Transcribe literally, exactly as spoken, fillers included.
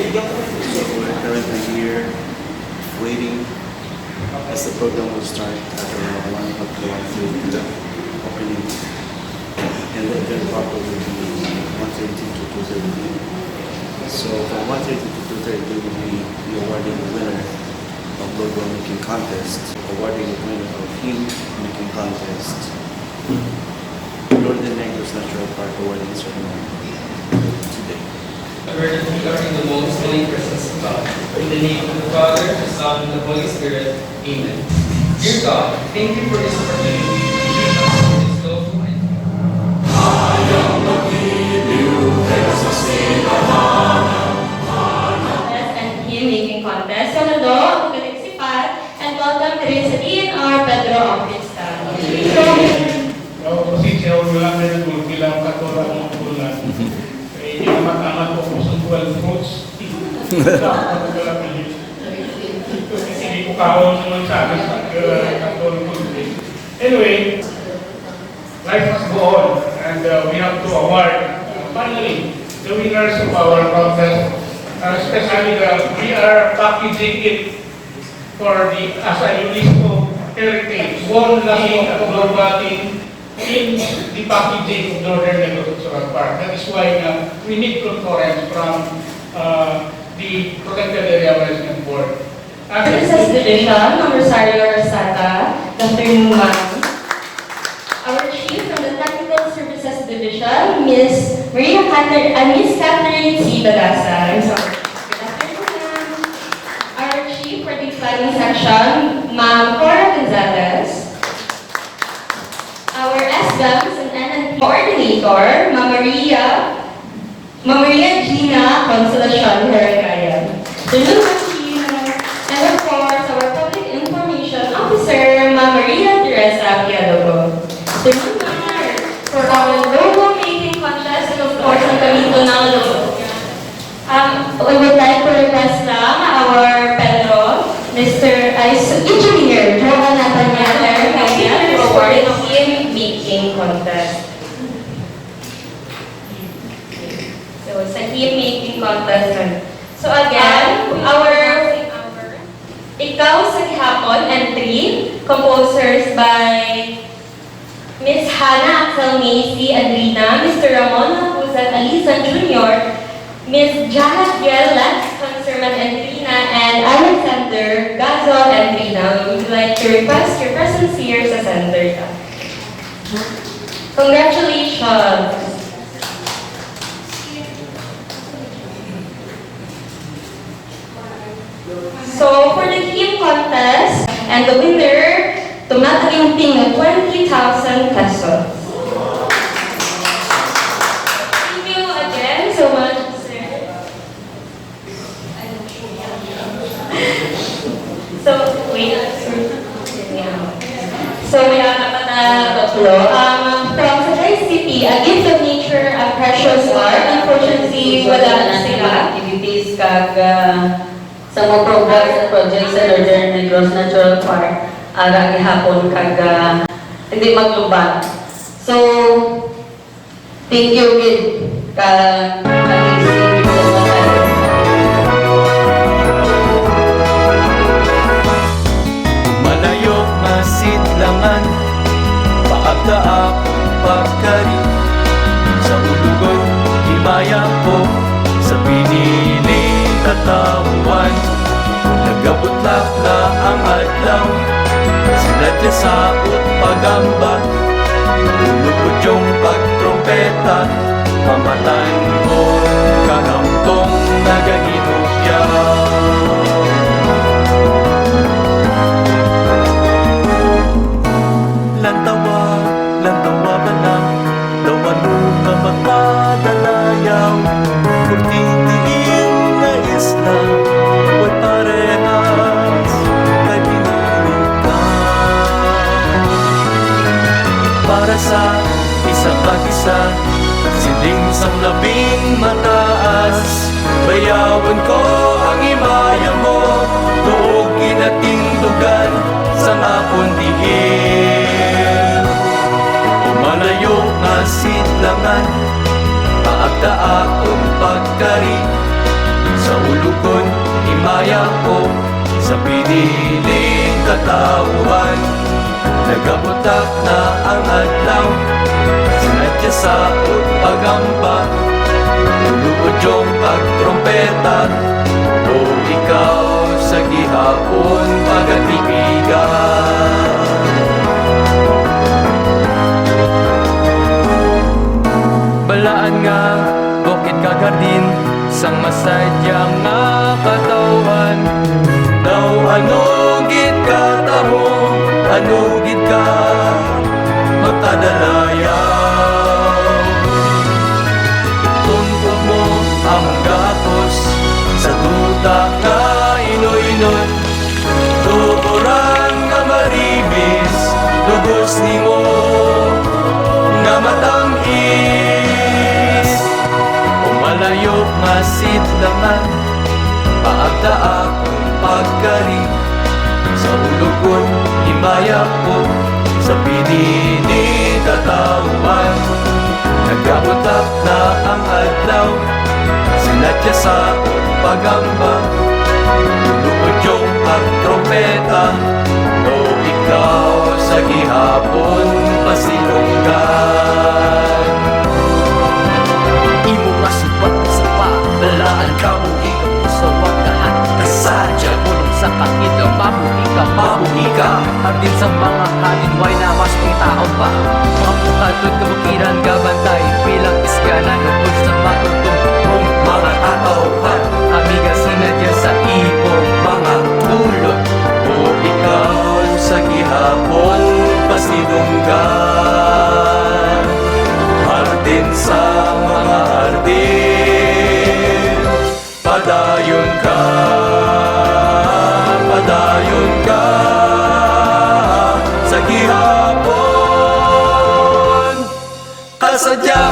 So we're currently here waiting as the program will start at around one o'clock with the opening and the event proper will be one thirty to two thirty. So from one thirty to two thirty, we'll be awarding the winner of logo making contest, awarding the winner of theme making contest. Northern Negros Natural Park awarding ceremony today. Where the three are in the most holy presence of God. In the name of the Father, the Son, and the Holy Spirit. Amen. Dear God, thank you for this opportunity to teach us this lawful and Contest and Hymn Making Contest. Sa Mando, ako galing si Pat, and welcome diri sa D N R Pedro Office Town. Now, pasensya, wala na yung bilang katora ng bulan. Eh, hindi na matama ko kung sa twelve fruits. Hindi ko kahon naman sa akin sa, uh, katora fruits. Anyway, life must go on, and, uh, we have to award, uh, finally, the winners of our contest, uh, especially the, we are packaging it for the, as a UNESCO heritage, one last of global in, in the packaging of Northern Negros Natural Park. That is why, uh, we need concurrence from, uh, the Protected Area Management Board. Services Division, Ma'am Rosario Rosata. Good afternoon, ma'am. Our chief from the Technical Services Division, Miss Maria Cather-, uh, Miss Catherine C. Badasa. I'm sorry. Good afternoon, ma'am. Our chief for the planning section, Ma'am Cora Gonzalez. Our S D M S and N N P coordinator, Ma'am Maria Ma'am Maria Gina Consolacion Heragaya. Afternoon, Ma'am Gina. And of course, our Public Information Officer, Ma'am Maria Teresa Piadogo. Afternoon, ma'am. For our logo making contest, and of course, ang Kamito ng Logo. Um, we would like to request lang our Pedro, Mister ay, s-, Engineer Joanna Tanyal, for the hymn making contest. So, sa hymn making contest na. So, again, our Ikaw sa Gihapon and three, composers by Miss Hannah Axel Macy and Rina, Mister Ramon Hapuzan Alisan Junior, Miss Jahadiel Lex Conserman and Rina, and Alexander Gazo and Rina. We would like to request your presence here sa center. Congratulations! So, for the hymn contest, and the winner, tumataging ting na twenty thousand pesos. Thank you again so much, sir. So, wait. So, may apat na tatlo. Um, from Sagay City, a gift of nature, a precious art. Unfortunately, wala na sila. Activities kag, ah, sa mga programs and projects sa Northern Negros Natural Park, ara gihapon kag, ah, hindi maglubat. So, thank you gid ka, ka Malayo nga sidlangan, paagta akong pagkari. Sa ulugon, himaya ko sa pinili katawhan. Nagabutlak na ang adlaw, sila dya sa pagamba. Lulupot yung pagtrompeta, mamatan ko karamtong nagahinugya. Lantawa, lantawa ba lang, daw ano ka magpadalayaw? Kurting diin nga isla, way parehas kay pinili ka. Para sa isa kag isa, siling sang labing mataas, bayawon ko ang himaya mo, tuog ginatindugan sang akon tiil. O malayo nga sidlangan, paagta akong pagkari. Sa Sa ulokon, himaya ko sa piniling katawhan. Nagabutak na ang adlaw, sinadya sa pagamba. Tuluod yung pagtrompeta, o ikaw sa gihapon pagatipigan. Balaan nga bukid kag hardin, sang masadya nga katawhan. Daw ano gid ka tawo, ano gid ka magkadalayaw. Tun-og mo ang gapos sa duta nga inoy-inoy. Tuburan nga maribis, lubos nimo nga matamis. O malayop nga sidlangan, paagta akong pagkari. Sa ulokon, himaya ko sa pinili katawhan. Nagabutap na ang adlaw, sinadya sa pagamba. Tuluod yung pagtrompeta, o ikaw sa gihapon pasilunggan. Imo nga subat sa pa, balaan ka mo, ikaw sa wagdahan. Kasadya, pulong sa kakita, mabuhi ka, mabuhi ka. Hardin sa mga hardin, way na mas may taon pa. Mga pukatod, kabukiran, gabantay, bilang iskanan, hapon sa matutong kong mga katawhan. Amiga, sinadya sa imo, mga kulot, o ikaw sa gihapon pasidunggan. Hardin sa mga hardin, padayon ka, padayon ka sa gihapon. Kasadya,